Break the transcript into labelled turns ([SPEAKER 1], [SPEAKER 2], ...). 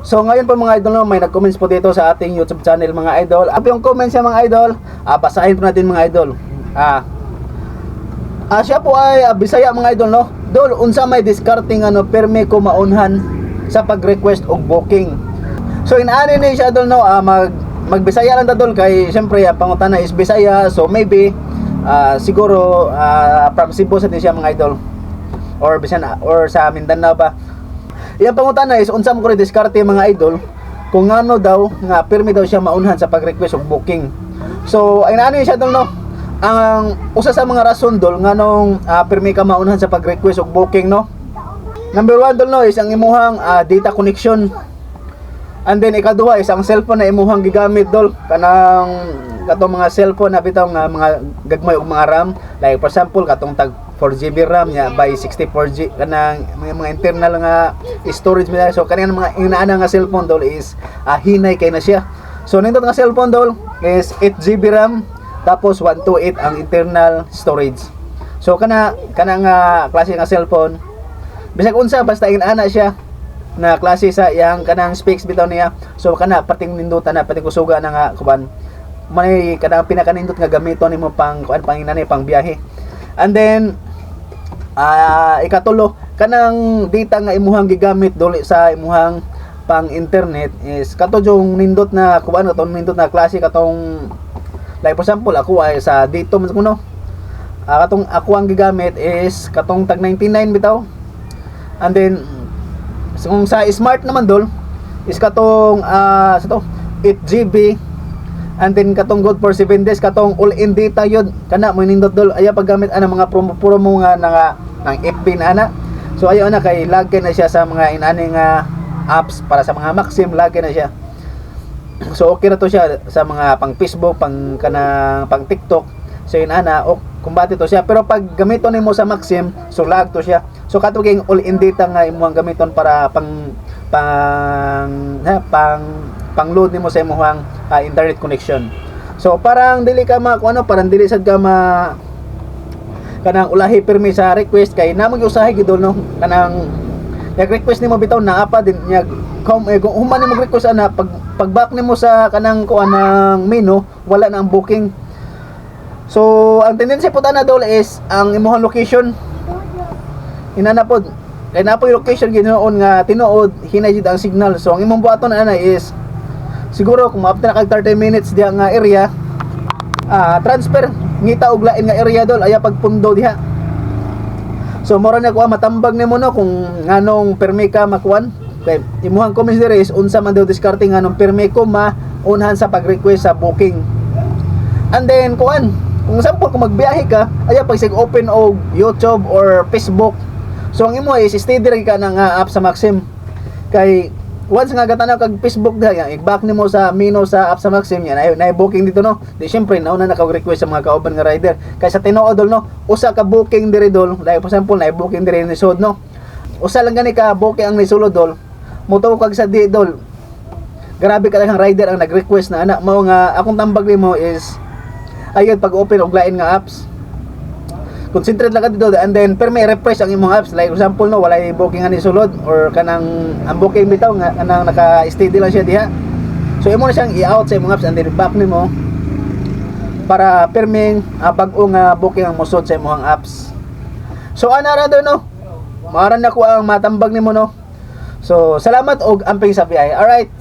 [SPEAKER 1] So ngayon po, mga idol, no, may nag-comments po dito sa ating YouTube channel, mga idol. Ano yung comments niya, mga idol? Basahin po natin, mga idol. Siya po ay Bisaya, mga idol, no. "Dol, unsa may discarding ano perme ko maunhan sa pag-request og booking?" So inaani ni siya, dol, no, magbisaya lang ta, dol, kay siyempre ang pangutana is Bisaya. So maybe siguro from Cebu sa din siya, mga idol, or bisan or sa Mindanao pa. Iyang pangutana is unsa mo ko diskarte, mga idol, kung ano daw nga pirmi daw siya maunhan sa pag-request og booking. So ay naano siya, dol, no. Ang usa sa mga rason, dol, nganong pirmi ka maunhan sa pag-request og booking, no. Number one, dol, no, is ang imuhang data connection. And then ikaduha is ang cellphone na imuhang gigamit, dol. Kanang katong mga cellphone na bitaw nga mga gagmay og mga RAM, like for example katong tag 4 GB RAM nya by 64 G kanang mga internal nga storage nila. So kanang mga inaana nga cellphone, dol, is hinay kay na siya. So nindot nga cellphone, dol, is 8 GB RAM tapos 128 ang internal storage. So kana kana nga klase nga cellphone, bisag unsa basta inaana siya na klase sa iyang kanang specs bitaw niya. So kana pating nindutan na, pating kusuga na nga kuan may kanang pinakanindot nga gamiton nimo pang kuan, pang inani, pang biyahe. And then ikatulo, kanang data nga imuhang gigamit duli sa imuhang pang internet is kato yung nindot na kuan, katong nindot na klase, katong like for example ako ay sa dito man kuno, katong ako ang gigamit is katong tag 99 bitaw. And then so, kung sa Smart naman, dol, is katong sa to 8 GB and then katong good for 7 days, katong all in data yun. Kana mo nindot, dol. Ayaw paggamit ana mga promo promo nga nga ng FB na ana. So ayaw na kay lag kay na siya sa mga inani nga apps para sa mga Maxim, lag kay na siya. So okay na to siya sa mga pang Facebook, pang kanang pang TikTok. So yun ana, o kumbate to siya. Pero pag gamiton nimo sa Maxim, so lag to siya. So kato king all in data nga imong gamiton para pang pang ha, pang pang load nimo sa imong internet connection. So parang dili ka ma kung ano, parang dili sad ka ma kanang ulahi pirmi sa request kay namo usahay gid, no, kanang nag-request nimo bitaw naa pa din nya kung eh, kung human nimo request ana, pag pag back nimo sa kanang kuan ng menu, wala na ang booking. So ang tendency po ana, dol, is ang imong location inana pod kay naa poy location ginuon nga tinuod hinay jud ang signal. So ang imong buhaton ana is siguro kung maabot na kag 30 minutes diha nga area, transfer ngita og lain nga area, dol. Ayaw pagpundo diha. So mora na ko matambag nimo, no, kung nganong permi ka makuan kay imuhang comments diri is unsa man daw diskarte nganong permi ko maunhan sa pag-request sa booking. And then kuan, kung sample kung magbiyahe ka, ayaw pag sig open og YouTube or Facebook. So ang imo is steady ra ka na nga app sa Maxim kay once nga gatanaw kag Facebook diha, yan, i-back nimo sa menu sa app sa Maxim yan ay na booking dito, no. Di syempre nauna na kag request sa mga kauban nga rider kay sa tinuod, dol, no, usa ka booking diri, dol, like for example na booking diri ni sud, no, usa lang gani ka booking ang nisulod, dol, motuo kag sa di, dol, grabe ka lang rider ang nag-request na ana. Mao nga akong tambag nimo is ayun pag open og lain nga apps, concentrate lang ka dito and then pero may refresh ang imong apps. Like for example, no, walay booking ani sulod or kanang ang booking bitaw nga kanang naka steady lang siya diha, so imo na siyang i-out sa imong apps and then back nimo para pirming bag-o nga booking ang mosod sa imong apps. So ana ra do, no, maaran na ko ang matambag nimo, no. So salamat og amping sa biyahe. Alright.